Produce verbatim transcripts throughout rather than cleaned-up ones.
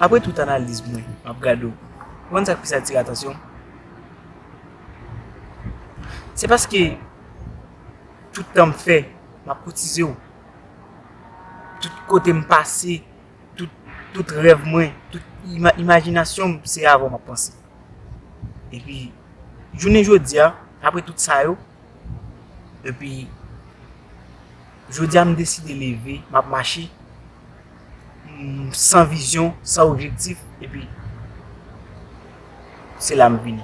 Apre tout analiz mwen, m ap gade w. Ou konn sa k plis atire atansyon m? Se paske tout tan m fè, m ap koutize w. Tout kote m pase, tout, tout rèv mwen, tout ima-, imajinasyon m, se avè w m ap panse. Epi, jounen jodi a, apre tout sa yo, epi, jodi a m deside leve, m ap mache, m, san vizyon, san objektif, epi se la m vini.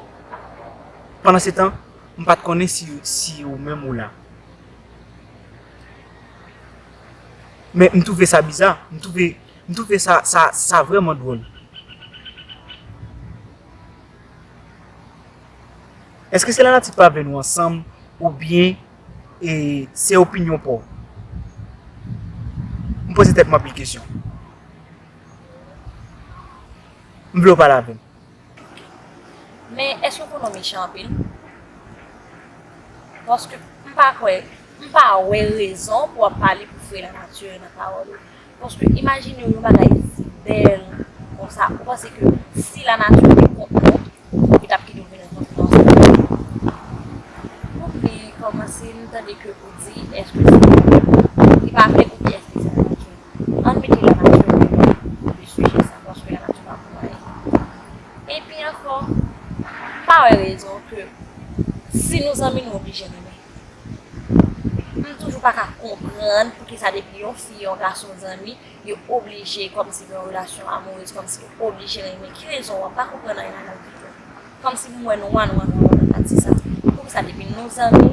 Pandan se tan, m pa t konnen si, si ou menm ou la. Men m twouve sa biza, m twouve, m twouve sa, sa, sa vrèman dwòl. Èske se lanati k pa vle nou ansanm, oubyen, e, se opinyon pa w? M poze tèt mwen anpil kesyon. M vle w pale avè m. Men, èske w konnen w mechan anpil? Paske m pa kwè, m pa wè rezon pou w ap pale pou frè lanati nan pawòl ou. Paske imajine w yon bagay si bèl konsa, ou panse ke si lanati te kont nou, li t ap kite w vin rankontre ansanm? Oubyen kòmanse m tande ke ou di, èske se li pa fè oubyen èske se lanati? Ann mete lanati de sijè sa, paske lanati pa pou anyen. Epi ankò, m pa wè rezon ke si nou zanmi, nou oblije renmen. M toujou pa ka konprann poukisa depi yon fi, yon gason zanmi, yo oblije, kòmsi gen yon relasyon amourèz, kòmsi yo oblije renmen. Ki rezon an? M pa konprann anyen ladan l ditou. Kòmsi pou mwen, nou a, nou a, nou a, nou a, pati sa. Poukisa depi nou zanmi,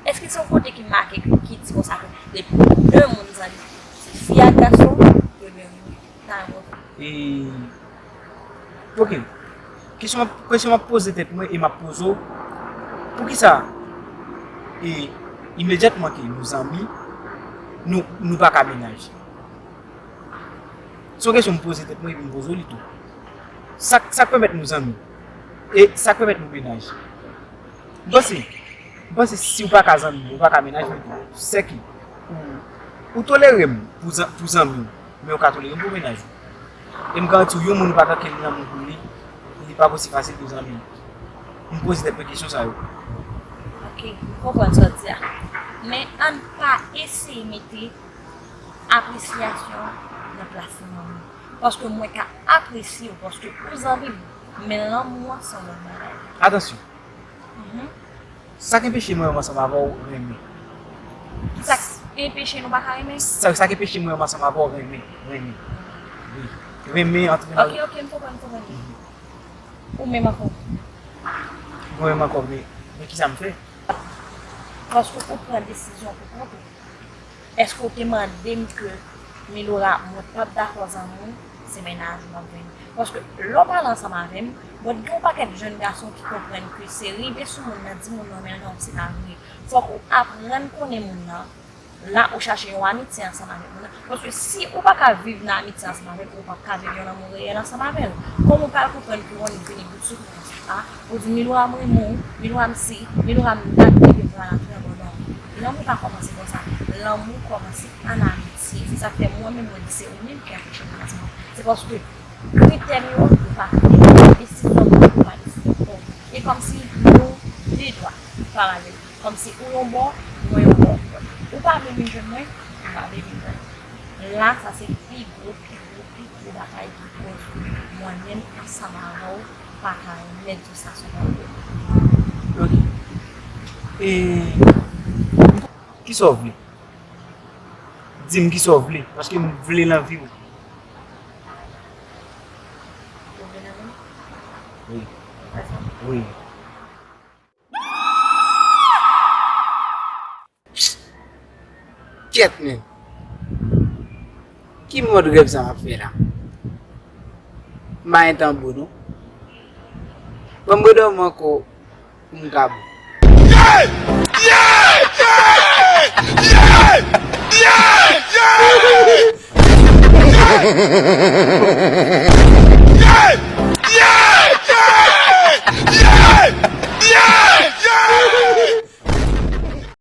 èske se yon kote ki make, ki, ki di konsa ke depi de moun zanmi, se fi ak gason, yo dwe renmen? Sa yon pwoblèm. E, ok. Kesyon, kesyon m ap poze tèt mwen e m ap poze w, poukisa, e, imedyatman ke nou zanmi, nou, nou pa ka mennaj? Se yon kesyon m poze tèt mwen epi m poze w li tou. Sa, sa k pèmèt nou zanmi? E sa k pèmèt nou mennaj? M panse, m panse si w pa ka zanmi m, ou pa ka mennaj mwen tou, sèke ou, ou tolere m pou zan-, pou zanmi w, men ou ka tolere m pou mennaj ou. E m garanti w, yon moun ou pa tanke l lanmou pou li, li p ap osi fasil pou zanmi w. M poze tèt mwen kesyon sa yo. Ok, m konprann sa w di a. Men ann pa eseye mete apresyasyon nan plas lanmou. Paske mwen ka apresye w, paske ou zanmi m, men lanmou an se yon lòt bagay. Atansyon. Mhm. Sa k enpeche mwen menm ansanm avè w renmen? Sa k enpeche nou pa ka renmen? Sa, sa k enpeche mwen menm ansanm avè w renmen? Renmen. Wi. Renmen antre nan... Ok, ok, m konprann, m konprann. Mhm. Ou menm ankò? Mwen menm ankò, men, men kisa m fè? Paske ou pran desizyon pou kont ou. Èske w te mande m ke, Milora, mwen p ap dakò zanmi w, se mennaj ou m ap jwenn? Paske lè w pale ansanm avè m, mwen gen yon pakèt jèn gason ki konprann ke se rive sou moun nan, di moun nan, men non, se pa vre. Fòk ou aprann konnen moun nan, la ou chache yon amitye ansanm avèk moun nan. Paske si ou pa ka viv nan amitye ansanm avè l, ou p ap ka viv yon lanmou reyèl ansanm avè l. Kòman w pral konprann ke w annik vini bout sou konsa? Ou di, "Milora, m renmen w, Milora, m si, Milora, m dat depi m pran lavi an, bon, non." Lanmou pa kòmanse konsa. Lanmou kòmanse ann amitye. Se sa k fè mwen menm, mwen di se ou menm ki anpeche m nan zanmi. Se paske kritè m yo, ou pa kritè m. Desizyon m pran, ou pa desizyon m pran. E kòmsi nou de dwa paralèl. Kòmsi ou yon bò, mwen yon bò. Ou pa vle vin jwenn mwen, m pa vle vin jwenn ou. La, sa se pi gwo, pi gwo, pi gwo bagay ki koz mwen menm ansanm avè w pa ka renmen di sa se yon pwoblèm. Ok. E kisa w vle? Di m kisa w vle, paske m vle nan vi w. Ou vle nan vi m? Wi. Wi. Kèt menm. Ki mòd rèv sa m ap fè la? M pa gen tan bo non. Ban m redòmi ankò pou m ka bo.